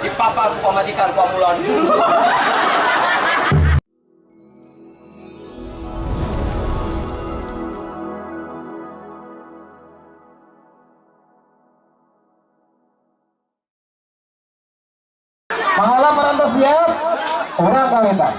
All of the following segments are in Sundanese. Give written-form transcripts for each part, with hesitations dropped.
Dipapar ku pamajikan ku ambulan. Mangola parantos siap, urang kawitan.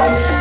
Bye.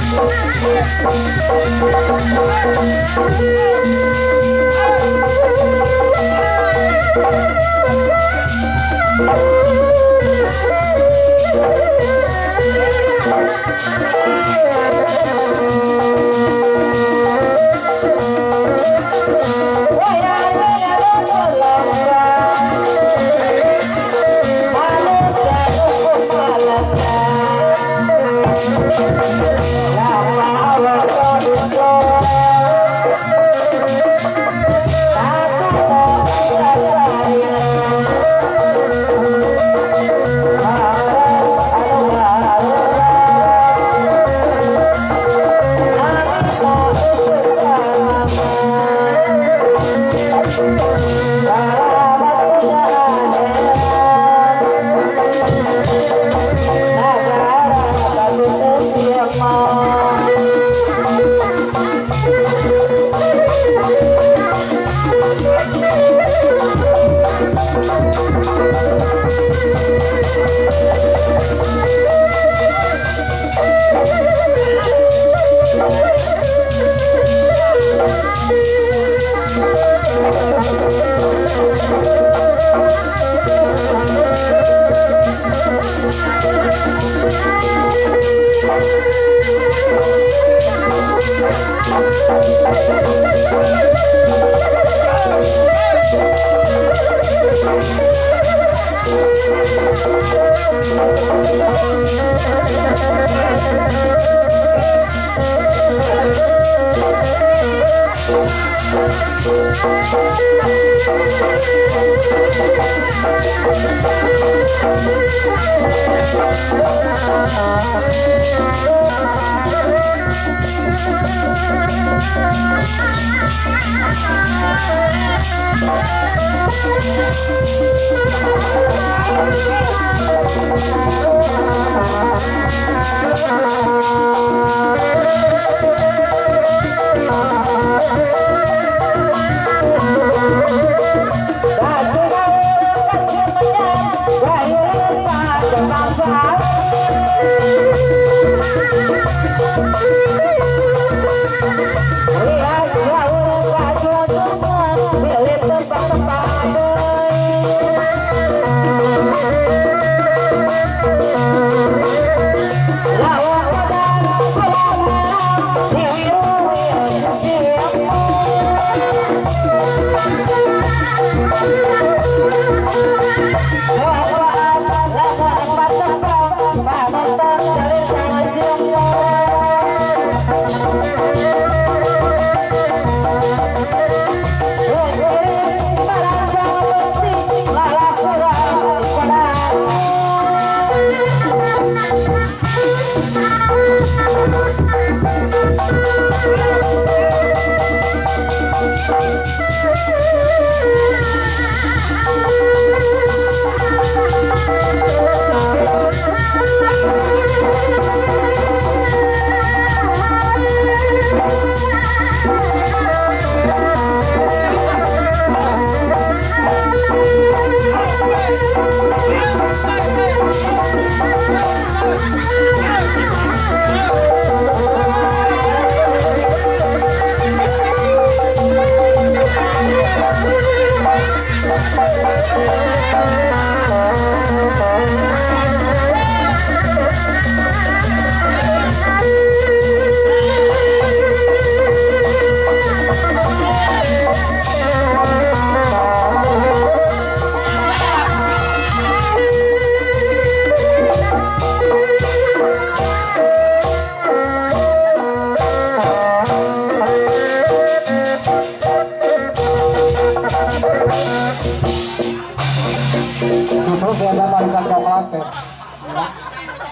Biasa coklat teh.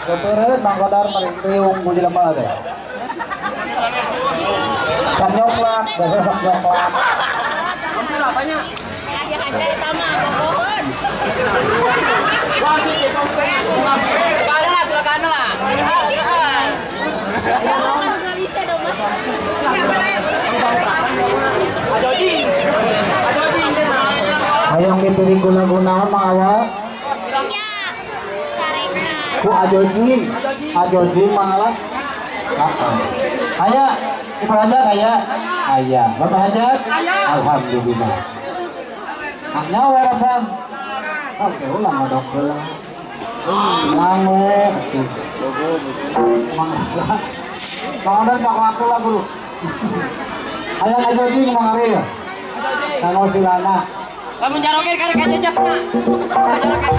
Kepereut Mang Kodar meriung ku jelema teh. Sok nyoklat, biasa sok nyoklat. Hayang dipilih guna-guna naon Mang Awa? Ku ajoji, ajoji mangala. Aya, Ibu Hajat aya, aya. Bapak Hajat? Alhamdulillah. Nyawa racan. Oke, ulang ngodok heula. Ulang we atuh. Mangala. Mang Odar coklat heula guru. Hayang ajoji Mang Ari ya. Kanggo silana. Lamun jaroge karek jejepna. Jaroge.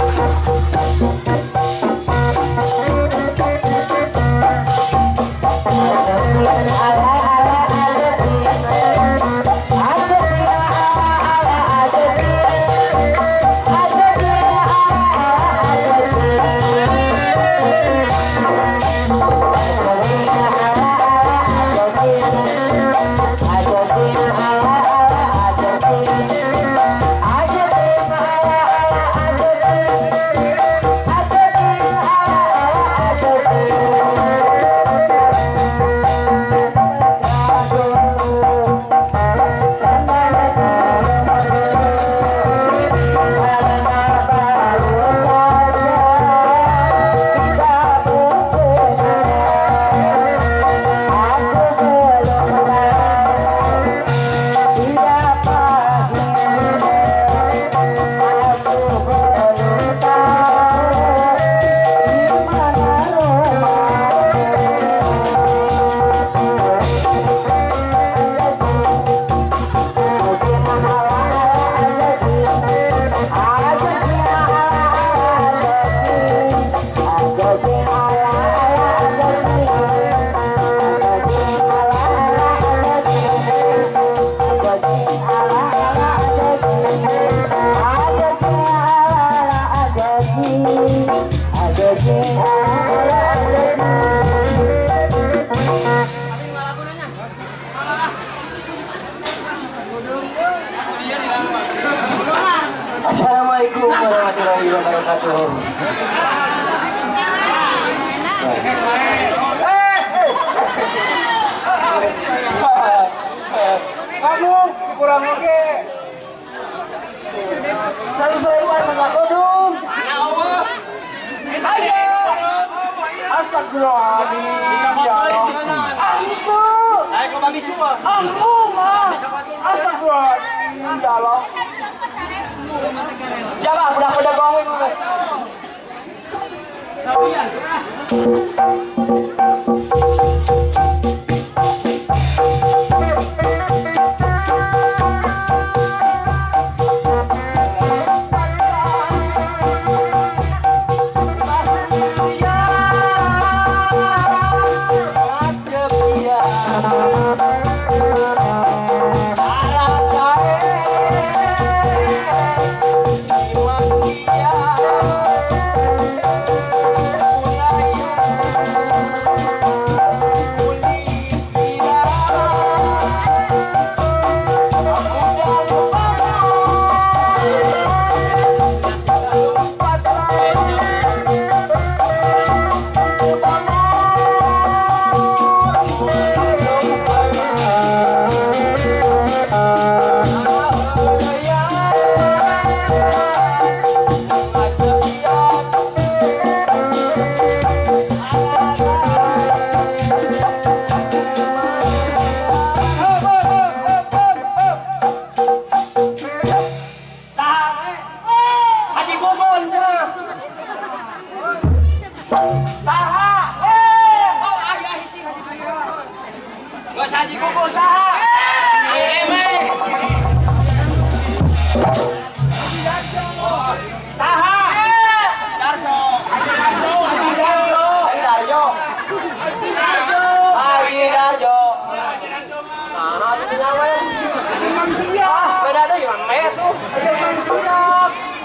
Assalamualaikum warahmatullahi wabarakatuh. Kamu kurang oke. 100.000 asal kodung. Ayo. Astagfirullahaladzim. Ampun. Ampun mah. Astagfirullahaladzim. Ya Allah. Siapa budak-budak gongwing?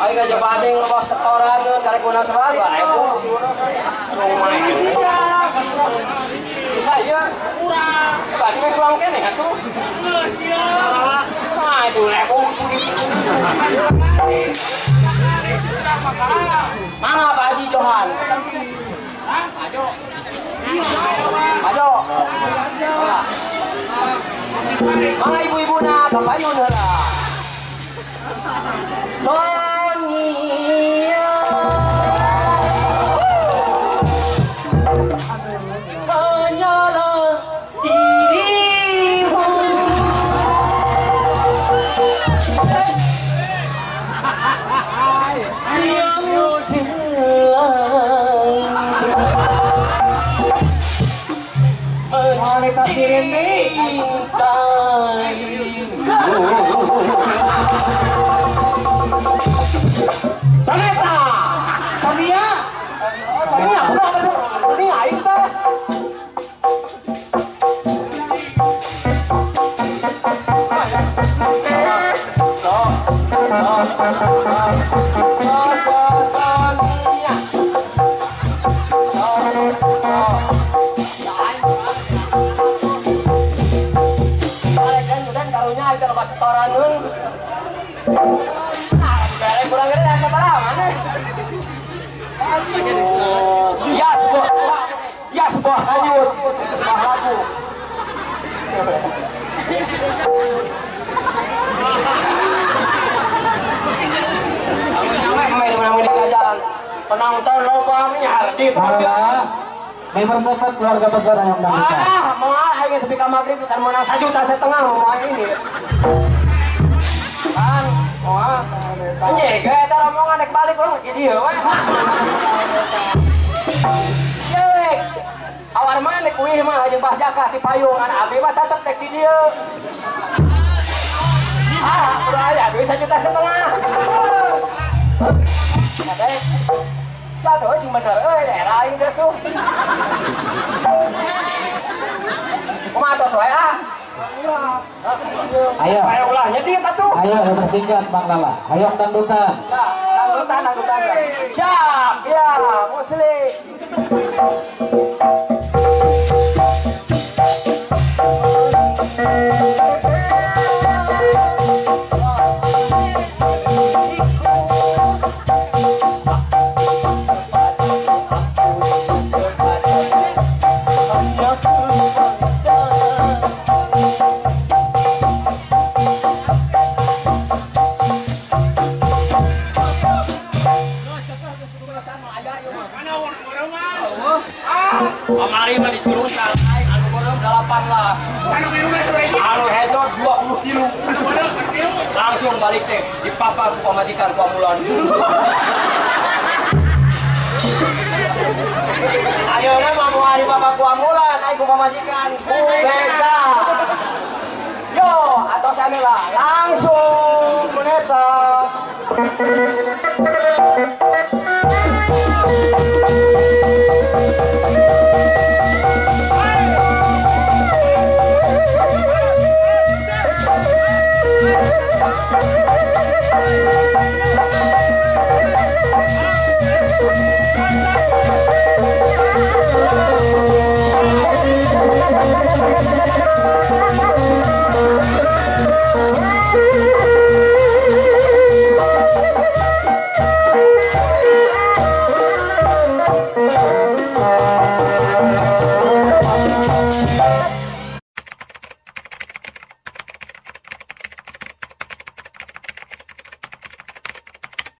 Aing aja badeng loba setoran karek menang sabaraha 2000. Lumayan. Bisa ieu. Kurang. Berarti mah kurang keneh atuh. Nah, itu ribu sudi. Mana Pak Haji Johan? Ajo. Ajo. Mana ibu-ibu na kapayun heula. Sonia hanyalah dirimu yang selalu Kualitas diri. Soneta. Sonia. Sonia, kenapa tuh? Sonia aing teh. So, so, so, so, Sonia. So, so. Dan karunya aing teh loba setoran nun. Nah, bere kurang gede asa sabaraha maneh. Ya sebuah, ya sebuah lanjut, sebuah lagu. Penonton loba nyardi. Mempercepat keluarga besar yang dangdutan. Ah, mau aing tepi ka magrib can meunang 1,5 juta mau ini. Kan, moal. Anjing, eta rombongan rek balik urang di dieu we. Ye. Awar mah nek uih mah jeung Bah Jaka ti payung an abi mah tetep rek di dieu. Ah, kudu aya duit 1,5 juta. Ada. Satu sing bener euy daerah aing teh tuh. Kumaha tos wae ah. Ayo. Ayo ulah nyedit atuh. Ayo dipersingkat Bang Lala. Hayong dangdutan. Ya, dangdutan dangdutan. Siap, ya, muslim. Kamari mah dicurusan aing anu beureum 18. Anu hejo 20 kilo. Langsung balik teh dipapar ku pamajikan ku amulan. Ayeuna mah moal dipapar ku amulan, aing ku pamajikan ku beca. Yo, atosan heula langsung meneta.